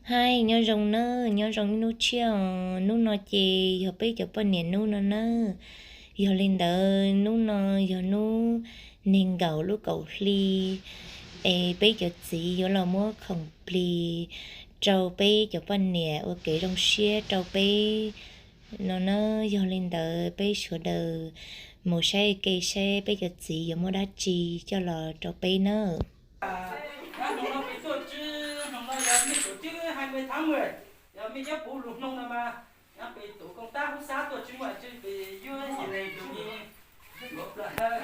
Hais nyob zoo nawb, nyob zoo ib hnub tshiab os. Hnub no ces yog peb cov poj niam hnub no nawb. Yog li ntawd hnub no yog hnub nees nkaum lub kaum hli, es peb cov txiv yuav los muab khoom plig rau peb cov poj niam ua kev zoo siab rau peb no nawb. Yog li ntawd peb sawv daws mus saib kev saib peb cov txiv yuav muab dab tsi coj los rau peb nawb. Hnub no peb tuaj txog, hnub no yog nej tổ chức hai mươi tháng mười, yog mej cov puv lug hnub no mas, nyob peb tổ công tác hub xá tuaj tsis muaj tsi peb yuav ib leeg tus ni, yuav plaws hawb,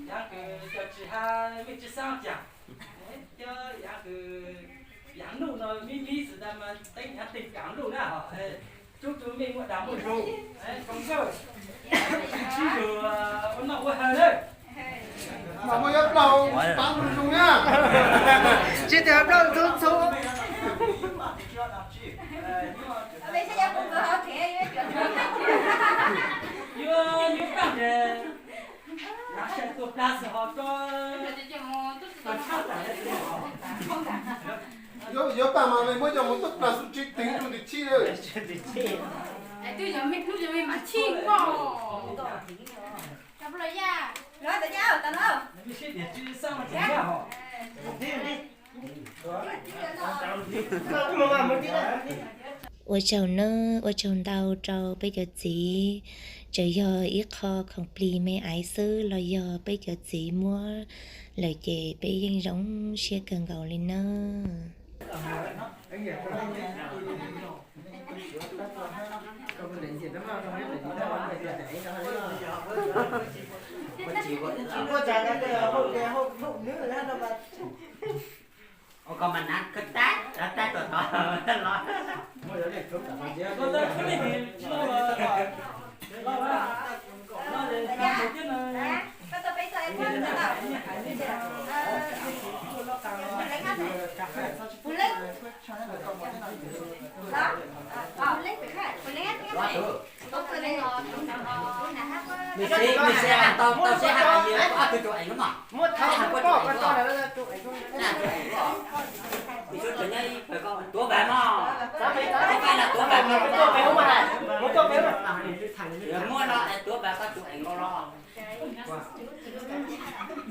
yog kws cov tsis hab mej tsis xav cas, cov yog kws yam nuj no mib mib xwb tas mas teeb yam tình cảm luj na ho, chúc mej muaj dag muaj zug, zoo nkauj, tsis tshib zuag ua noj ua haus lawm. Mas muaj ib plaub paab zoo zoo na. Tsis tas plaub txhub txhub. Yuav, yuav tag, yuav sai tua plag xwb ho, yuav tag mas mej muab coj mus tuaj plag xwb tsis teev rau tim chij lawm. Twb yog mej hnub yog mej mas chij npoj. Ua tsaug nawb, ua tsaug ntau rau peb cov txiv, txawm yog ib qho khoom plig me aiv xwb los yog peb cov txiv muab lawm ces peb yeej zoo siab kawg nkaus li nawb. Mej seb, mej seb, tau, tau seb hab, ob tug tug eev lub mog. Seb hab puab tug eev lub. Tuav npaas mog. Tuav npaas mog. Muab no tuav npaas koj tug eev lub los.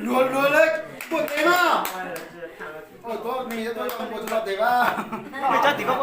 Luag luag le, puag tes mog. Tuav mej tuav luag puag tes mog.